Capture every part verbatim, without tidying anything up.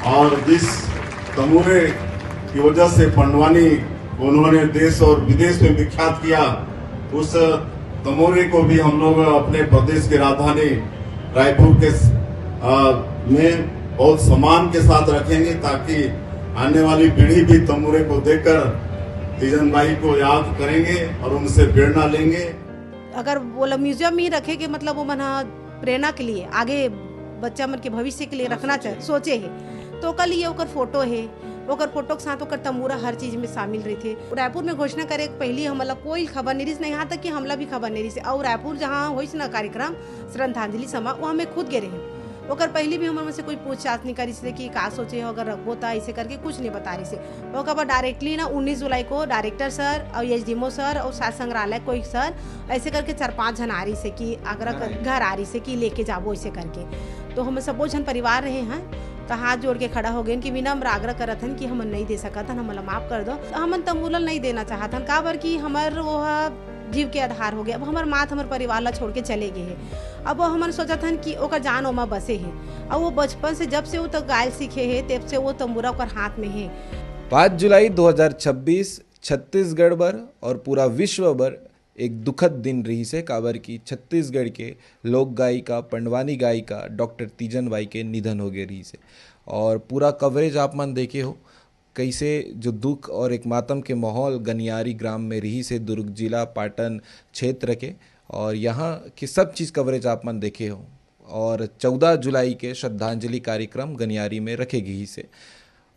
और जिस तमूरे की वजह से पंडवानी को उन्होंने देश और विदेश में विख्यात किया, उस तमूरे को भी हम लोग अपने प्रदेश की राजधानी रायपुर के स- आ, में बहुत सम्मान के साथ रखेंगे, ताकि आने वाली पीढ़ी भी तमूरे को देखकर तीजन बाई को याद करेंगे और उनसे प्रेरणा लेंगे। अगर वो लोग म्यूजियम में ही रखे के, मतलब वो मन ह प्रेरणा के लिए, आगे बच्चा मन के भविष्य के लिए रखना चाहे, सोचे है, तो ओकर लिए ओकर फोटो है, ओकर फोटो के साथ ओकर तमूरा हर चीज में शामिल रहिथे। रायपुर में घोषणा करे के पहली हमला कोई खबर नहीं रहिस, नहीं, यहाँ तक कि हमला भी खबर नहीं रहिस। और रायपुर जहाँ होइस ना कार्यक्रम श्रद्धांजलि समा, वो हमें खुद गे रहे। ओकर पहली भी हमर मन से कोई पूछताछ नहीं करिस हे कि का सोचे हो, अगर रखबो त ऐसे करके कुछ नहीं बता रहिस हे। ओकर बाद डायरेक्टली ना उन्नीस जुलाई को डायरेक्टर सर और एसडीएमओ सर और साथ संग्रहालय कोई सर ऐसे करके चार पांच झन आ रहिस हे कि आगरा कर, घर आ रहिस हे कि लेके जाबो ऐसे करके। तो हम सबो झन परिवार रहे हैं, तो हाथ जोड़ के खड़ा हो गए कि विनम्र आग्रह करत हन कि हम नहीं दे सकत हन, हमला माफ कर दो। हमन तमूलल नहीं देना चाहत हन, काबर कि हमर वो ह जीव के आधार हो गए। अब हमर मात हमर परिवार ला छोड़ के चले गए हे। अब वो हमन सोचत हन कि ओकर जान ओमा बसे हे, और वो बचपन से, जब से वो तो गायल सीखे हे, तब से वो तंबूरा ओकर हाथ में हे। पाँच जुलाई दो हज़ार छब्बीस, छत्तीसगढ़ बर और पूरा विश्व बर एक दुखद दिन रहिस हे, काबर कि छत्तीसगढ़ के लोक गायिका, पंडवानी गायिका डॉक्टर तीजन बाई के निधन हो गए रहिस हे। और पूरा कवरेज आप मन देखे हो, कैसे जो दुख और एक मातम के माहौल गनियारी ग्राम में रहिस हे, दुर्ग जिला पाटन क्षेत्र के, और यहाँ के सब चीज़ कवरेज आप मन देखे हो। और चौदह जुलाई के श्रद्धांजलि कार्यक्रम गनियारी में रखे गइस हे।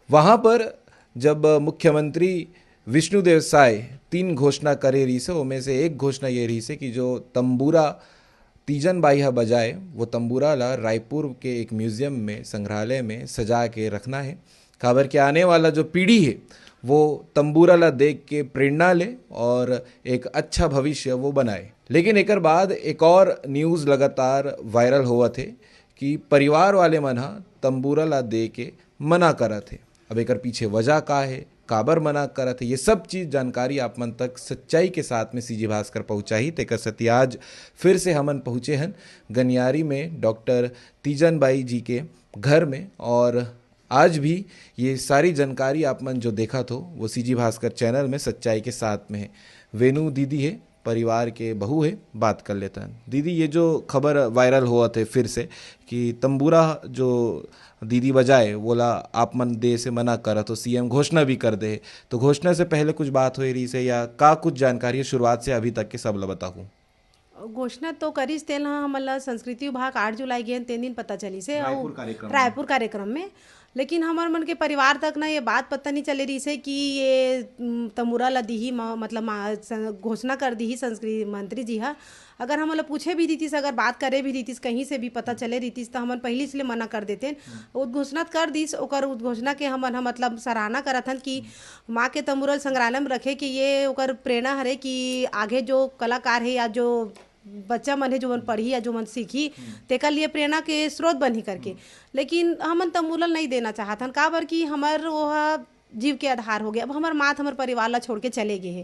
वहाँ पर जब मुख्यमंत्री विष्णुदेव साय तीन घोषणा करे रहिस हे, ओमे से एक घोषणा ये रहिस हे कि जो तंबूरा तीजन बाई ह बजाए, वो तंबूरा ला रायपुर के एक म्यूजियम में, संग्रहालय में सजा के रखना है, काबर के आने वाला जो पीढ़ी है, वो तंबूरा ला देख के प्रेरणा ले और एक अच्छा भविष्य वो बनाए। लेकिन एकर बाद एक और न्यूज़ लगातार वायरल होवत हे कि परिवार वाले मन ह तंबूरा ला दे के मना करत हे। अब एकर पीछे वजह का हे, काबर मना करत हे, ये सब चीज़ जानकारी आप मन तक सच्चाई के साथ में सीजी भास्कर पहुँचाही। तेकर सेती आज फिर से हमन पहुँचे हन गनियारी में डॉक्टर तीजन बाई जी के घर में, और आज भी ये सारी जानकारी आप मन जो देखत हो, वो सीजी भास्कर चैनल में सच्चाई के साथ में है। वेणु दीदी है, परिवार के बहू है, बात कर लेता है। दीदी, ये जो खबर वायरल होवत हे फिर से कि तंबूरा जो दीदी बजाए, वोला आप मन दे से मना करत हो, सीएम घोषणा भी कर दे हे, तो घोषणा से पहले कुछ बात होए रहिस हे या का कुछ जानकारी हे शुरुआत से अभी तक के, सब ला बताहू। घोषणा तो करिस, तेन ह हमन ला संस्कृति विभाग आठ जुलाई गेन, तेन दिन पता चलिस हे। अउ रायपुर कार्यक्रम में। रायपुर कार्यक्रम में, लेकिन हमर मन के परिवार तक ना ये बात पता नहीं चले रहिस हे कि ये, उम, तंबूरा ला दीही म-, मतलब मा-, स-, घोषणा कर दीही संस्कृति मंत्री जी ह। अगर हमन ला पूछे भी रहितिस, अगर बात करे भी रहितिस, कहीं से भी पता चले रहितिस, त हमन पहिली से ले मना कर देतेन। उद्घोषणा कर दिस, ओकर उद्घोषणा के हमन ह मतलब सराहना करत हन कि माँ के तंबूरा ल संग्रहालय में रखे के ये ओकर प्रेरणा हरे कि आगे जो कलाकार हे या जो बच्चा मन हे, जो मन पढ़ही या जो मन सीखही, तेकर लिए प्रेरणा के स्रोत बनही करके। लेकिन हमन तंबूरा ल नहीं देना चाहत हन, काबर कि हमर वो ह जीव के आधार हो गए। अब हमर मात हमर परिवार ला छोड़ के चले गए हे।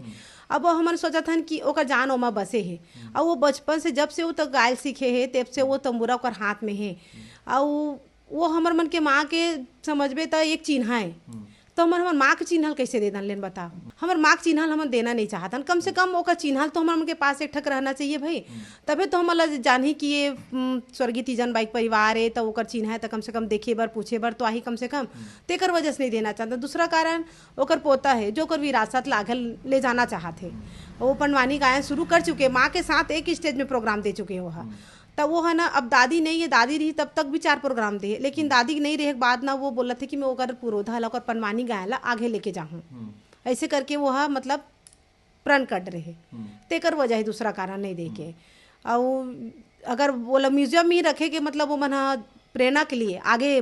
अब वो हमन सोचत हन कि ओकर जान ओमा बसे हे, और वो बचपन से, जब से वो तो गायल सीखे हे, तब से वो तंबूरा ओकर हाथ में हे। और वो हमर मन के माँ के समझबे त एक चिन्हा हे, तो हमन हमर माँ के चिन्हा ल कैसे दे दन, लेन बता। हमर माँ के चिन्हा ल हमन देना नहीं चाहत हन। कम से कम ओकर चिन्हा ल तो हमर मन के पास एक ठक रहना चाहिए भाई, तभे तो हमन ला जानही कि ये, उम, स्वर्गीय तीजन बाई के परिवार हे, त ओकर चिन्हा हे, त कम से कम देखे बर, पूछे बर तो आही कम से कम। तेकर वजह से नहीं देना चाहत। दूसरा कारण, ओकर पोता हे, जो ओकर विरासत ला आगे ले जाना चाहत हे। वो पंडवानी गायन शुरू कर चुके, माँ के साथ एक स्टेज में प्रोग्राम दे चुके हो हा। त वो है ना, अब दादी नहीं है, दादी रही तब तक भी चार प्रोग्राम दे, लेकिन दादी नहीं रहे के बाद ना, वो बोलत हे कि मैं ओकर पुरोधा ला, ओकर पंडवानी गायन ला आगे लेके जाहूँ। ऐसे करके वो हा मतलब प्रण कट रहे। तेकर वजह हे, दूसरा कारण नहीं दे के। अउ अगर वो ला म्यूजियम में ही रखे के, मतलब वो मन ह प्रेरणा के लिए, आगे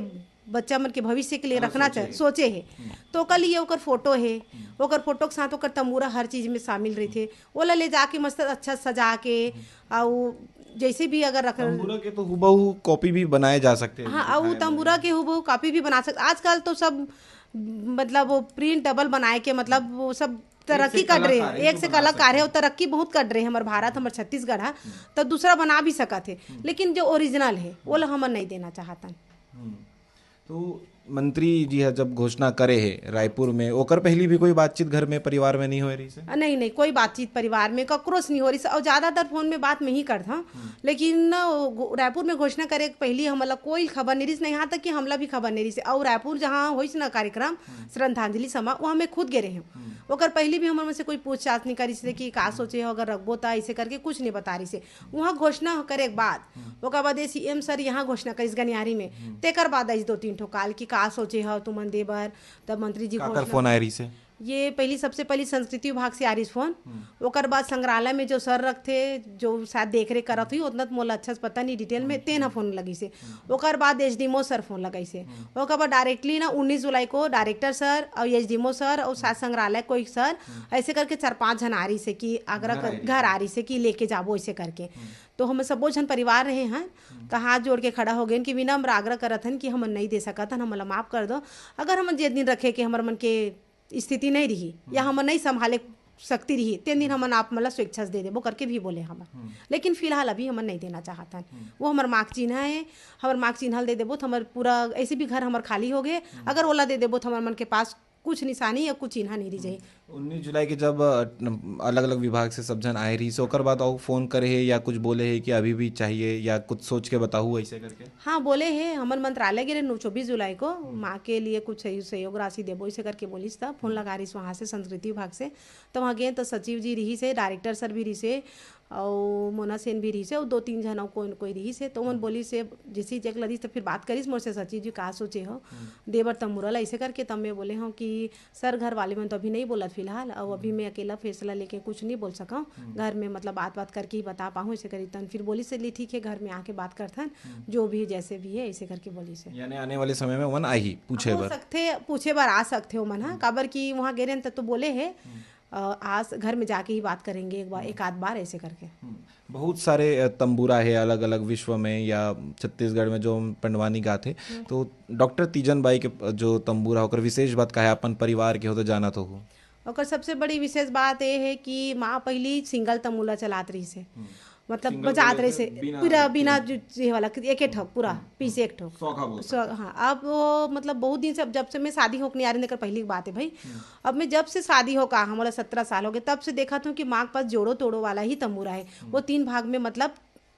बच्चा मन के भविष्य के लिए रखना चाहे, सोचे हे, तो ओकर लिए ओकर फोटो हे, ओकर फोटो के साथ ओकर तमूरा हर चीज में शामिल रहिथे। ओला ले जाके मस्त अच्छा सजा के, अउ जैसे भी अगर रख तंबूरा के तो हुबहू कॉपी भी बनाए जा सकते हैं। हाँ, अउ तंबूरा के हुबहू कॉपी भी बना सकते। आजकल तो सब, मतलब, वो प्रिंट डबल बनाए के, मतलब, वो सब तरक्की कर रहे, एक से कलाकार है, वो तरक्की बहुत कर रहे हमर भारत, हमर छत्तीसगढ़ है, तो दूसरा बना भी सकत है, लेकिन जो ओरिजिनल है, वो ला हमन नहीं देना चाहतन। तो मंत्री जी ह जब घोषणा करे हे रायपुर में, ओकर पहली भी कोई बातचीत घर में, परिवार में नहीं होए रहिस हे? अ, नहीं, नहीं, कोई बातचीत परिवार में ककरो से नहीं हो रहिस हे। और ज्यादातर फोन में बात मैं ही करत हूँ, लेकिन न, वो गो-, रायपुर में घोषणा करे के पहली हमला कोई खबर नहीं रहिस, न यहाँ तक कि हमला भी खबर नहीं रहिस हे। और रायपुर जहाँ होइस न कार्यक्रम, श्रद्धांजलि समा, वो हमें खुद गे रहे हूँ। ओकर पहली भी हमर मन से कोई पूछताछ नहीं करिस हे कि का सोचे हो, अगर रखबो त, ऐसे करके कुछ नहीं बता रहिस हे। वहाँ घोषणा करे के बाद, ओकर बाद ये सीएम सर यहाँ घोषणा करिस गनियारी में, तेकर बाद आइस दो तीन ठो काल कि का सोचे हो तुमन दे बर, तब मंत्री जी काकर घोषणा फोन आए रहिस हे? ये पहली, सबसे पहली संस्कृति विभाग से आ रहिस फोन। ओकर बाद संग्रहालय में जो सर रखथे, जो शायद देख रेख करत हुई, उतना तो मोला अच्छा से पता नहीं डिटेल में, तेन ह फोन लगिस हे। ओकर बाद एसडीएमओ सर फोन लगाइस हे। ओकर बाद डायरेक्टली ना उन्नीस जुलाई को डायरेक्टर सर और एसडीएमओ सर और शायद संग्रहालय कोई सर, ऐसे करके चार पांच झन आ रहिस हे कि आगरा घर कर, आ रहिस घर हे। आ रहिस हे कि लेके जाबो, ऐसे करके। तो हम सबो झन परिवार रहे हैं, तो हाथ जोड़ के खड़ा हो गए कि विनम्र आग्रह करत हन कि हम नहीं दे सकत हन, हमला माफ कर दो। अगर हम जे दिन रखे के हमर मन के स्थिति नहीं रही या हमन नहीं संभाले शक्ति रही, तेन दिन हमन आप मन ला स्वेच्छा से दे देबो करके भी बोले हमन। लेकिन फिलहाल अभी हमन नहीं देना चाहत हन। वो हमर मांग चिन्ह है, हमर मांग चिन्ह ल दे देबो तो हमर पूरा, ऐसे भी घर हमर खाली हो गए, अगर ओला दे देबो तो हमर मन के पास कुछ निशानी या कुछ चिन्ह नहीं रह जाही। उन्नीस जुलाई के जब अलग-अलग विभाग से सब झन आए रहिस, ओकर बाद अउ फोन करे हे या कुछ बोले हे कि अभी भी चाहिए या कुछ सोच के बताहू, ऐसे करके? हाँ, बोले हे, हमन मंत्रालय गे रहे चौबीस जुलाई को, माँ के लिए कुछ सहयोग, सहयोग राशि देबो, ऐसे करके बोलिस, त फोन लगा रहिस वहाँ से संस्कृति विभाग से। त वहाँ गए त सचिव जी रहिस हे, डायरेक्टर सर भी रहिस हे, अउ मोना सेन भी रहिस हे, अउ दो तीन झन अउ कोई, कोई रहिस हे। त ओमन बोलिस हे, जैसे ही चेक लदिस त फिर बात करिस मोर से, सचिव जी का सोचे हो, दे बर तंबूरा ला, ऐसे करके। तब मैं बोले हूँ कि सर, घर वाले मन तो अभी नहीं बोलत फिलहाल, अउ अभी मैं अकेला फैसला लेके कुछ नहीं बोल सकूँ। घर में मतलब बात बात करके ही बता पाऊँ, ऐसे करी। तन फिर बोलिस हे, "ले ठीक है, घर में आके बात करथन, जो भी जैसे भी है," ऐसे करके बोलिस हे। यानी आने वाले समय में ओमन आही पूछे हो बर? सकथे, पूछे बर आ सकथे ओमन ह, काबर कि वहाँ गे रहेन त तो बोले हे, अ, आज घर में जाके ही बात करेंगे एक बार, एक आध बार, ऐसे करके। बहुत सारे, अ, तंबूरा हे अलग-अलग विश्व में या छत्तीसगढ़ में जो पंडवानी गाथे, तो डॉक्टर तीजन बाई के, अ, जो तंबूरा, ओकर विशेष बात का हे? अपन परिवार के हो तो जानत होहू। ओकर सबसे बड़ी विशेष बात ये हे कि माँ पहली सिंगल तंबूरा चलात रहिस हे, मतलब सिंगल बजात बोले रहिस से हे, बिना पूरा बिना जो, जे वाला एक एक ठो पूरा पीस एक ठो। सौखा बोलथे। सौ-, हाँ, अब वो मतलब बहुत दिन से, अब जब से मैं शादी होके नहीं आ रही, एकर पहली की बात है भाई। अब मैं जब से शादी होके आ, हमारा सत्रह साल हो गए, तब से देखत हूँ कि माँ के पास जोड़ो तोड़ो वाला ही तंबूरा है। वो तीन भाग में मतलब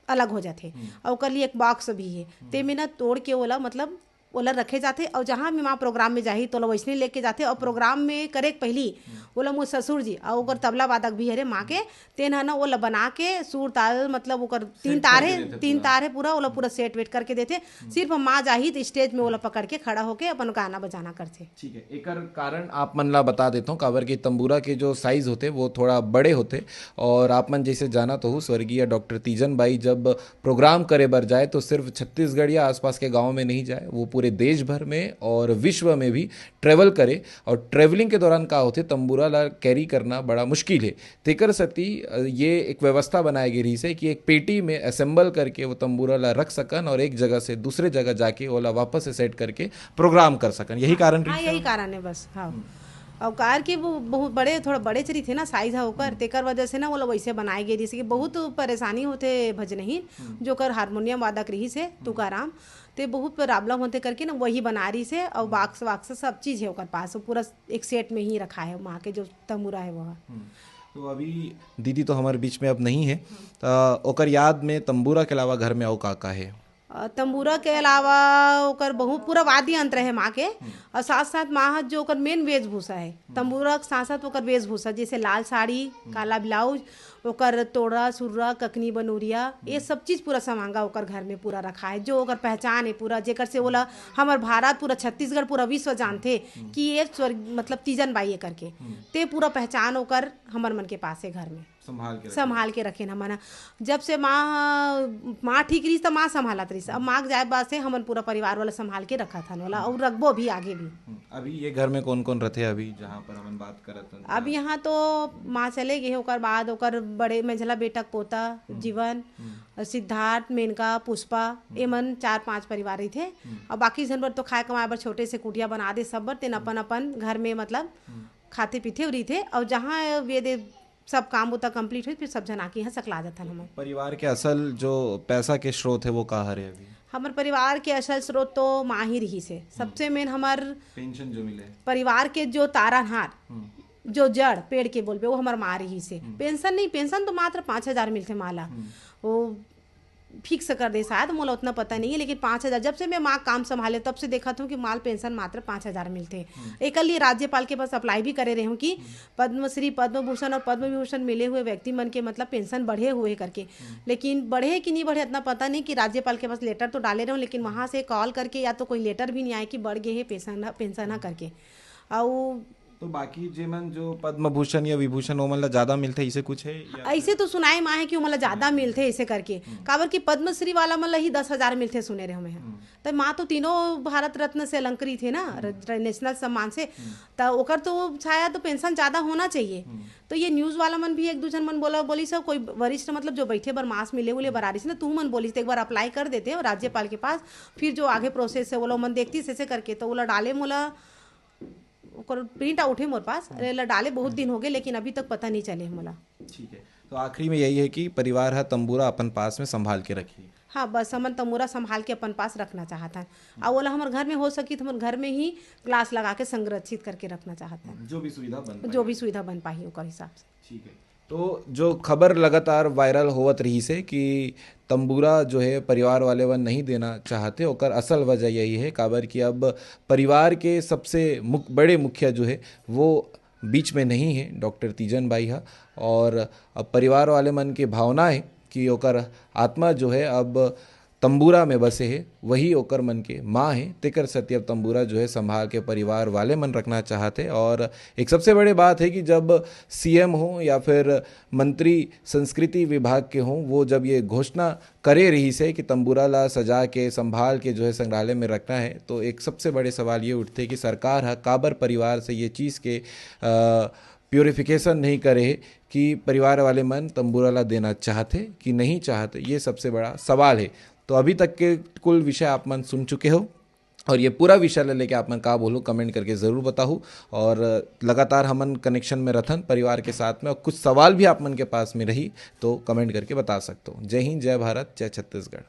अलग हो जाथे। अउ ओकर लिए एक बॉक्स भी हे, तेमे ना तोड़ के ओला मतलब ओला रखे जाथे, अउ जहाँ भी माँ प्रोग्राम में जाही, तोला वैसने लेके जाथे। अउ प्रोग्राम में करे के पहली ओला मोर ससुर जी अउ ओकर तबला वादक भी हरे माँ के, तेन ह ना ओला बना के सुर ताल, मतलब ओकर तीन सेट तार करके हे, देथे तीन पूरा। तार हे पूरा, ओला पूरा सेट वेट करके देथे। सिर्फ माँ जाही त स्टेज में ओला पकड़ के खड़ा होके अपन गाना बजाना करथे। ठीक है, एकर कारण आप मन ला बता देथों, काबर कि तंबूरा के जो साइज होथे वो थोड़ा बड़े होथे। और आप मन जैसे जानत होहू, स्वर्गीय डॉक्टर तीजन बाई जब प्रोग्राम करे बर जाए तो सिर्फ छत्तीसगढ़ या आसपास के गाँव में नहीं जाए, वो पूरे देश भर में और विश्व में भी ट्रैवल करे। और ट्रैवलिंग के दौरान का होथे, तंबूरा ला कैरी करना बड़ा मुश्किल है। तेकर सेती, अ, ये एक व्यवस्था बनाए गे रहिस हे कि एक पेटी में असेंबल करके वो तंबूरा ला रख सकन और एक जगह से दूसरे जगह जाके ओला वापस से सेट करके प्रोग्राम कर सकन। यही कारण हाँ, रहिस हे? यही कारण है बस। हाँ। अउ कार के वो बहुत बड़े, थोड़ा बड़े च रहिथे ना साइज है ओकर, तेकर वजह से ना ओला वैसे बनाए गे, जैसे कि बहुत परेशानी होथे भजनहीन, जो ओकर हारमोनियम वादक रहिस हे तुकाराम, ते बहुत प्रॉब्लम होथे करके ना वही बना रहिस हे। अउ बॉक्स वाक्स सब चीज है ओकर पास, वो पूरा एक सेट में ही रखा है माँ के जो तंबूरा है वो। हम्म। तो अभी दीदी तो हमारे बीच में अब नहीं है, तो ओकर याद में तंबूरा के अलावा घर में अउ का का है? अ, तंबूरा के अलावा ओकर बहुत पूरा वाद्य यंत्र है माँ के, और साथ साथ माँ ह जो ओकर मेन वेशभूषा है, तंबूरा के साथ साथ ओकर वेशभूषा, जैसे लाल साड़ी, काला ब्लाउज, ओकर तोड़ा, सुर्रा, ककनी, बनूरिया, ये सब चीज पूरा समांगा ओकर घर में पूरा रखा है, जो ओकर पहचान है पूरा, जेकर से ओला हमर भारत, पूरा छत्तीसगढ़, पूरा विश्व जानथे कि ये स्वर्ग, मतलब तीजन बाई है करके। ते पूरा पहचान ओकर हमर मन के पास है घर में। संभाल के रखे। संभाल के रखेन हमन ह। जब से माँ ह, माँ ठीक रहिस त माँ संभालत रहिस, अब माँ के जाए बाद से हमन पूरा परिवार वाला संभाल के रखत हन ओला, अउ रखबो भी आगे भी। हम्म, अभी ये घर में कौन कौन रथे अभी जहाँ पर हमन बात करत हन? अब यहाँ तो माँ चले गए, ओकर बाद ओकर बड़े मझला बेटा के पोता जीवन, सिद्धार्थ, मेनका, पुष्पा, एमन चार पांच परिवार रहिथे। अउ बाकी झन बर तो खाए कमाए बर छोटे से कुटिया बना दे सब बर, तेन अपन अपन घर में मतलब खाथे पीथे रहिथे, अउ जहाँ ये दे सब काम बुता कंप्लीट होई, फिर सब झन आके यहाँ सकला जाथन हमन। परिवार के असल जो पैसा के स्रोत है, वो का हरे अभी? हमर परिवार के असल स्रोत तो माँ ही रहिस हे। सबसे मेन हमर पेंशन जो मिले। परिवार के जो तारनहार, हम्म। जो जड़ पेड़ के बोलबे, वो हमर माँ रहिस हे। पेंशन नहीं, पेंशन तो मात्र पाँच हजार मिलथे माँ ला। वो फिक्स कर दे शायद, मोला उतना पता नहीं है, लेकिन पाँच हजार, जब से मैं माँ काम संभाले तब से देखत हूँ कि माँ ल पेंशन मात्र पाँच हजार मिलथे। एकर लिए राज्यपाल के पास अप्लाई भी करे रहे हूँ कि पद्मश्री, पद्म भूषण और पद्म विभूषण मिले हुए व्यक्ति मन के मतलब पेंशन बढ़े हुए करके। लेकिन बढ़े कि नहीं बढ़े इतना पता नहीं कि राज्यपाल के पास लेटर तो डाले रहे हूँ, लेकिन वहाँ से कॉल करके या तो कोई लेटर भी नहीं आए कि बढ़ गए है पेंशन, पेंशन ह करके। अउ तो बाकी जेमन जो पद्म भूषण या विभूषण, ओमन ला ज्यादा मिलथे, ऐसे कुछ है या? ऐसे तो सुनाए मा है कि ओमन ला ज्यादा मिलथे ऐसे करके। काबर कि पद्मश्री वाला मन ला ही दस हजार मिलथे सुने रहे हमें। त माँ तो तीनों भारत रत्न से अलंकृत है ना, र-, र-, नेशनल सम्मान से। त ओकर तो शायद पेंशन ज्यादा होना चाहिए। तो ये न्यूज वाला मन भी एक दू झन मन बोला, बोली सब कोई वरिष्ठ मतलब जो बैठे बर मास मिले उले बर आ रही ना, तू मन बोली तो एक बार अप्लाई कर देते हैं राज्यपाल के पास, फिर जो आगे प्रोसेस है वो लोग मन देखती से, से करके। तो ओला डाले मोला, ओकर प्रिंट आउट है मोर पास, एला डाले बहुत दिन हो गए, लेकिन अभी तक पता नहीं चले मोला। ठीक है, तो आखिरी में यही है कि परिवार ह तंबूरा अपन पास में संभाल के रखी। हाँ, बस हमन तंबूरा संभाल के अपन पास रखना चाहत हन। और ओला हमर घर में हो सकी तो हमर घर में ही ग्लास लगा के संरक्षित करके रखना चाहत हन। जो भी सुविधा बन जो भी सुविधा बन पाही ओकर हिसाब से। ठीक है, तो जो खबर लगातार वायरल होवत रही से कि तंबूरा जो है परिवार वाले मन नहीं देना चाहते, ओकर असल वजह यही है, काबर कि अब परिवार के सबसे मुख-, बड़े मुखिया जो है वो बीच में नहीं है, डॉक्टर तीजन बाई हा। और अब परिवार वाले मन के भावना है कि ओकर आत्मा जो है अब तंबूरा में बसे है, वही ओकर मन के माँ है, तेकर सेती अब तंबूरा जो है संभाल के परिवार वाले मन रखना चाहत है। और एक सबसे बड़े बात है कि जब सीएम हो या फिर मंत्री संस्कृति विभाग के हों, वो जब ये घोषणा करे रही से कि तंबूरा ला सजा के संभाल के जो है संग्रहालय में रखना है, तो एक सबसे बड़े सवाल ये उठते कि सरकार ह काबर परिवार से ये चीज़ के प्योरिफिकेशन नहीं करे है कि परिवार वाले मन तंबूरा ला देना चाहते कि नहीं चाहते, ये सबसे बड़ा सवाल है। तो अभी तक के कुल विषय आप मन सुन चुके हो, और ये पूरा विषय ले लेके आप मन का बोलो, कमेंट करके ज़रूर बताओ। और लगातार हमन कनेक्शन में रथन परिवार के साथ में, और कुछ सवाल भी आप मन के पास में रही तो कमेंट करके बता सकते हो। जय हिंद, जय भारत, जय छत्तीसगढ़।